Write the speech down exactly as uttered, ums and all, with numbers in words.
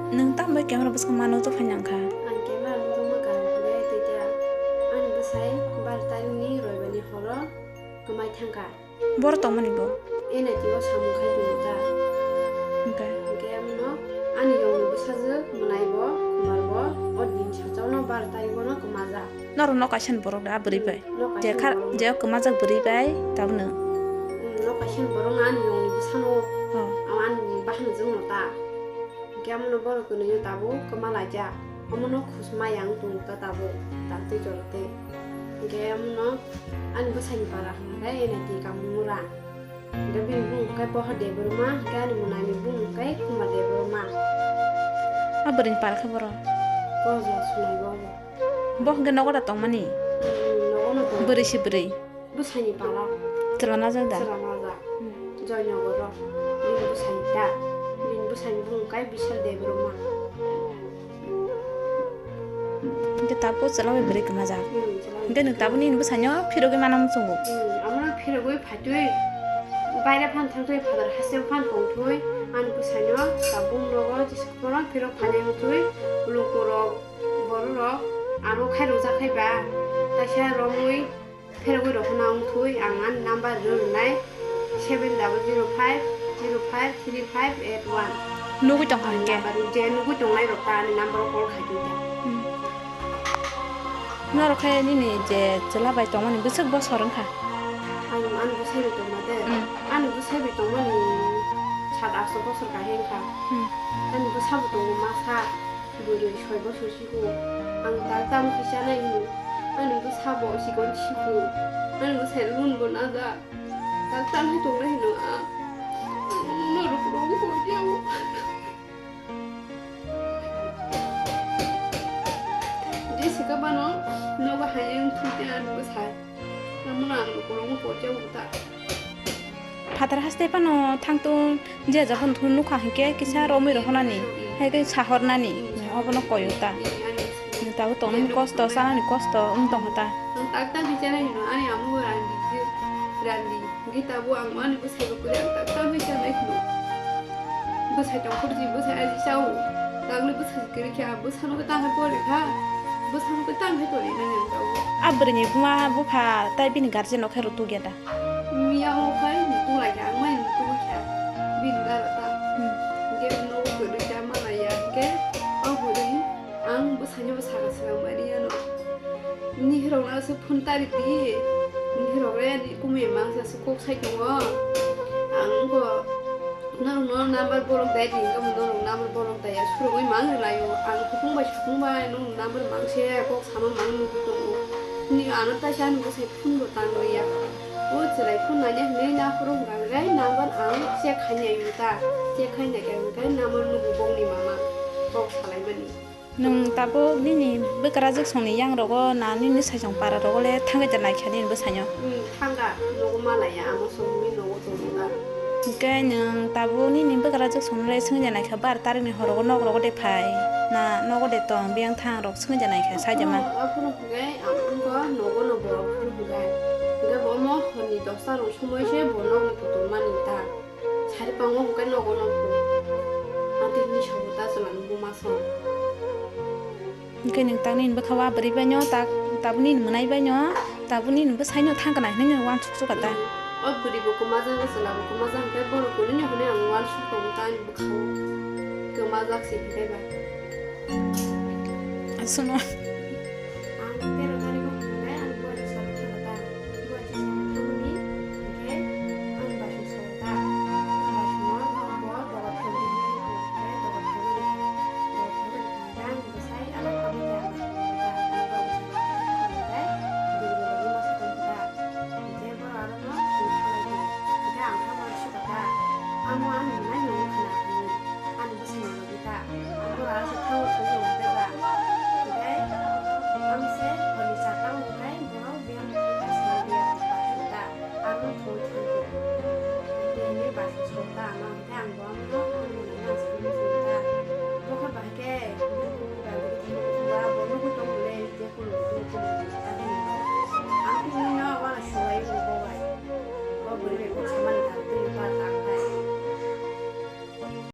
Nwng tamo bai camera bwskango ma nukjak phai nang kha? Ang camera nukjakma kaham hwnkhe tei khe ani bwsai baro tarikni roibani horo kwmai thang kha. Boro tongmani bo? N I T o samung khai tongo ta. Hwnkhe? Hwnkhe omono ani yongni bwsajwk mwnai bo, Kumar bo, o din sachaono baro tarikono kwmajak. Norok nok kaisa ni borok da, a bwrwi bai? Nok kaisa ni borok. Je kha-, je kwmajak bwrwi bai, tabukno? Hmm, nok kaisa ni borok no ani yongni bwsano. Oh. Abo ani bahanjwk no ta. Hwnkhe omono borok kwnwi no tabuk kwma laijak. Omono khusma yang tongo ta tabuk, tantwi chorotwi. Hwnkhe omono ani bwsai ni para hwnkhe N I T Kamungmura. Hwnkhe bini bumung khe Pohor Debbarma, hwnkhe ani mwnai ni bumung khe Kumar Debbarma. A bwrwi ni para khe boro? Boro jora sunai bo obo. Bo hwnkhe nogo da tongmani? Hmm, nogo no tongo. Bwrwi se bwrwi? Bwsai ni para. Chwla najak da? Chwla najak. Hmm. Joynagar o. Bini bwsai ni ta. Bini bwsai ni bumung khe Bishal Debbarma. Hwnkhe tabuk chwla bai bwrwi kwmajak. Hmm, chwla bai. Hwnkhe nwng tabuk nini bwsaino phirogwi mano muchungo? Hmm, amo no phirogwi phaitwi baire phan thangtwi, phatar haste phan tongtwi, ani bwsaino tabuk nogo jesa phano phirok phainai wngtwi, lukurok, bororok ano khairokjak khai ba, kaisa romwi, pherogwi rok phano wngthwi ang ani number rwnai seven double zero five zero five three five eight one. Nugwi tongkha hwnkhe? Number je nugwi tongnai rok ta ani number o call khai tong ta. Hmm. Norok khe nini je chwla bai tongmani bwswk bosor wngkha? Ang ani bwsai bai tongma de. Hmm. Ani bwsai bai tongmani sat asto bosor kahai wngkha. Hmm. Ani bwsa bo tongo masa. Bwrwi soi bosor siku. Ang tak tamo khe chanai hino. Ani bwsa bo sikon siku. Ani bwsai lun bo naja. Tak tanwi tongnai hino ang. Norok rong koi jao. Jessica bano nogo hayung thute ani bwsai. Amo na ang rong koi jao ta. Phatar haste phano thangtung je jabo nukha hinkhe kisa romwi rohornani, hai khe sahornani, obono koyo ta. Tabuk tongnani kosto, chanani kosto wng tongkha ta. Ang tak tak khe chanai hino, ani amo bo randi, randi. Hinkhe tabuk ang ani bwsai bo kwrwi, ang tak tak khe chanai hino. Bwsai tongphuru je bwsai aji chao. Tangli bwsai kwrwi khe, ang bwsano khe tang khe pori kha. Bwsano khe tang khe pori nani ang tabuk. A bwrwini buma bupha tai bini guardian rok khe rw tukya da? Miya o khai mutung lai kha, ang mai mutung kha, bini dara ta. Hmm. Hingke nogo kwrwi kha, ma lai ya, hingke o bwrwi ang bwsai no bwsaka swkang mani ano. Nini rok no se phone tari di, nini rok re ani kumui mang sa se kok sai tongo. Ang ko norok no number borok dai di, hingke norok number borok dai ya, surugwi mang rwlai o. Ang kutung bai sutung bai norok number mang se kok sama mang nugwi tongo. Ni ano taisa ani bwsai phone bo tang liya. O chwrai phone nanya hinwi naphuru hwnkha hwnkhe number ang check khai nai ta. Check khai nai khe hwnkhe number nugo bongni mama kok salaimani. Nwng tabuk nini bwkrajwk songni yang rogo na nini saichung para rogo le thangwi da naikha nini bwsaino? Hmm, thangkha, nogo malaya, amo songwi nogo tongkha. Hwnkhe nwng tabuk nini bwkrajwk songno le swngwi da naikha bar tarikni horogo nok rogo de phai na nogo de tong biyang thang rok swngwi da naikha saijama. Aphuru hwnkhe ang wngkha nogo no borok phuru hwnkhe. Hwnkhe bo omo horni dosta rok somoi se bo nok ni kotor mani ta. Sari pango hwnkhe nogo no phu. Ati hini sobo ta chwla ni buma song. Hwnkhe nwng tak nini bwkha o a bwrwi bai no tak tabuk nini mwnai bai no tabuk nini bwsai no thang kana hinwi no uansuk suk kha ta. O bwrwi bo kwmajak o chwla bo kwmajak hwnkhe borok kwrwini hwnwi ang uansuk tongo ta ani bwkha o. Kwmajak se hwnkhe ba. Aswkno.